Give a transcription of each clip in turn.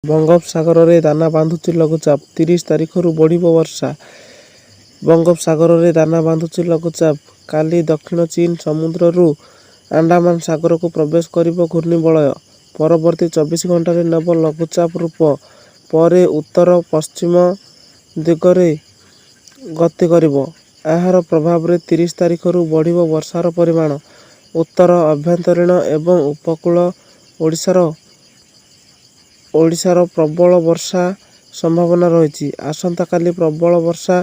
ବଙ୍ଗୋପସାଗରରେ ଦାନା ବାନ୍ଧୁଛି ଲଘୁଚାପ, 30 ତାରିଖରୁ ବଢ଼ିବ ବର୍ଷା। ବଙ୍ଗୋପସାଗରରେ ଦାନା ବାନ୍ଧୁଛି ଲଘୁଚାପ। କାଲି ଦକ୍ଷିଣ ଚୀନ ସମୁଦ୍ରରୁ ଆଣ୍ଡାମାନ ସାଗରକୁ ପ୍ରବେଶ କରିବ ଘୂର୍ଣ୍ଣିବଳୟ। ପରବର୍ତ୍ତୀ 24 ଘଣ୍ଟାରେ ନେବ ଲଘୁଚାପ ରୂପ। ପରେ ଉତ୍ତର ପଶ୍ଚିମ ଦିଗରେ ଗତି କରିବ। ଏହାର ପ୍ରଭାବରେ 30 ତାରିଖରୁ ବଢ଼ିବ ବର୍ଷାର ପରିମାଣ। ଉତ୍ତର ଆଭ୍ୟନ୍ତରୀଣ ଏବଂ ଉପକୂଳ ଓଡ଼ିଶାର ପ୍ରବଳ ବର୍ଷା ସମ୍ଭାବନା ରହିଛି। ଆସନ୍ତାକାଲି ପ୍ରବଳ ବର୍ଷା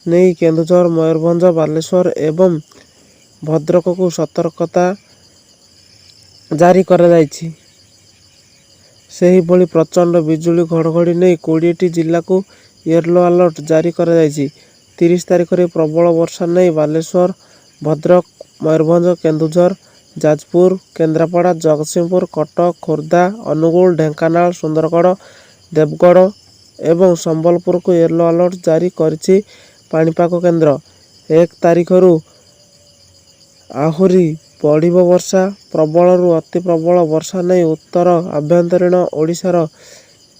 ନେଇ କେନ୍ଦୁଝର, ମୟୂରଭଞ୍ଜ, ବାଲେଶ୍ୱର ଏବଂ ଭଦ୍ରକକୁ ସତର୍କତା ଜାରି କରାଯାଇଛି। ସେହିଭଳି ପ୍ରଚଣ୍ଡ ବିଜୁଳି ଘଡ଼ଘଡ଼ି ନେଇ 20ଟି ଜିଲ୍ଲାକୁ ୟେଲୋ ଆଲର୍ଟ ଜାରି କରାଯାଇଛି। 30 ତାରିଖରେ ପ୍ରବଳ ବର୍ଷା ନେଇ ବାଲେଶ୍ୱର, ଭଦ୍ରକ, ମୟୂରଭଞ୍ଜ, କେନ୍ଦୁଝର, ଯାଜପୁର, କେନ୍ଦ୍ରାପଡ଼ା, ଜଗତସିଂହପୁର, କଟକ, ଖୋର୍ଦ୍ଧା, ଅନୁଗୁଳ, ଢେଙ୍କାନାଳ, ସୁନ୍ଦରଗଡ଼, ଦେବଗଡ଼ ଏବଂ ସମ୍ବଲପୁରକୁ ୟେଲୋ ଆଲର୍ଟ ଜାରି କରିଛି ପାଣିପାଗ କେନ୍ଦ୍ର। 1 ତାରିଖରୁ ଆହୁରି ବଢ଼ିବ ବର୍ଷା। ପ୍ରବଳରୁ ଅତି ପ୍ରବଳ ବର୍ଷା ନେଇ ଉତ୍ତର ଆଭ୍ୟନ୍ତରୀଣ ଓଡ଼ିଶାର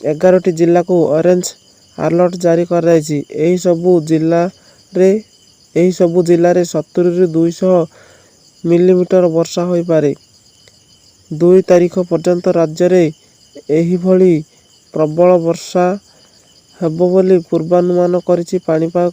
11ଟି ଜିଲ୍ଲାକୁ ଅରେଞ୍ଜ ଆଲର୍ଟ ଜାରି କରାଯାଇଛି। ଏହି ସବୁ ଜିଲ୍ଲାରେ 70ରୁ 200 ମିଲିମିଟର ବର୍ଷା ହୋଇପାରେ। 2 ତାରିଖ ପର୍ଯ୍ୟନ୍ତ ରାଜ୍ୟରେ ଏହିଭଳି ପ୍ରବଳ ବର୍ଷା ହେବ ବୋଲି ପୂର୍ବାନୁମାନ କରିଛି ପାଣିପାଗ।